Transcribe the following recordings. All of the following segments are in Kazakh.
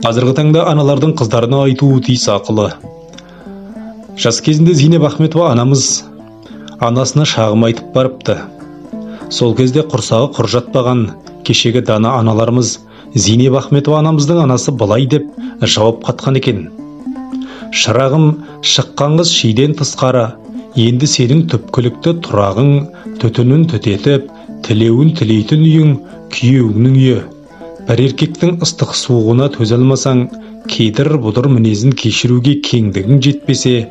Қазіргі таңда аналардың қыздарына айтуы тиіс ақылы. Жас кезінде Зейнеп Ахметова анамыз анасына шағым айтып барыпты. Сол кезде құрсағы құр жатпаған кешегі дана аналарымыз Зейнеп Ахметова анамыздың анасы былай деп жауап қатқан екен. Шырағым, шыққан қыз шиден тысқары, енді сенің түпкілікті тұрағың, түтінін түтетіп, тілеуін тілейтін үйің, күйеуіңнің үйі. Бір еркектің ыстық суығына төзе алмасаң, кедір-бұдыр мінезін кешіруге кеңдігің жетпесе,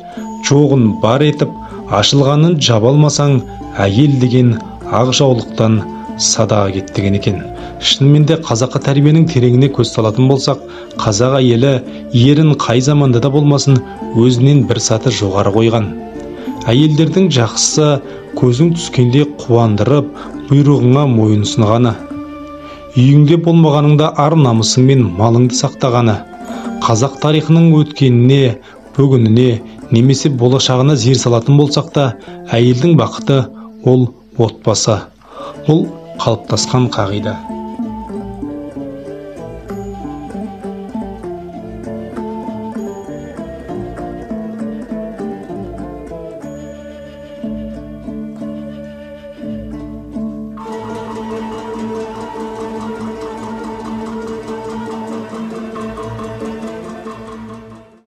жоғын бар етіп, ашылғанын жаба алмасаң, әйел деген ақ жаулықтан садаға кет деген екен. Шынымен де қазақы тәрбиенің тереңіне көз салатын болсақ, қазақ әйелі ерін қай заманда да болмасын өзінен бір саты жоғары қойған. Әйелдердің жақсысы көзің түскенде қуандырып, бұйрығыңа мойынсұнғаны. Үйіңде болмағаныңда ар намысың мен малыңды сақтағаны. Қазақ тарихының өткеніне, бүгініне немесе болашағына зер салатын болсақ та, әйелдің бақыты ол отбасы. Бұл қалыптасқан қағида.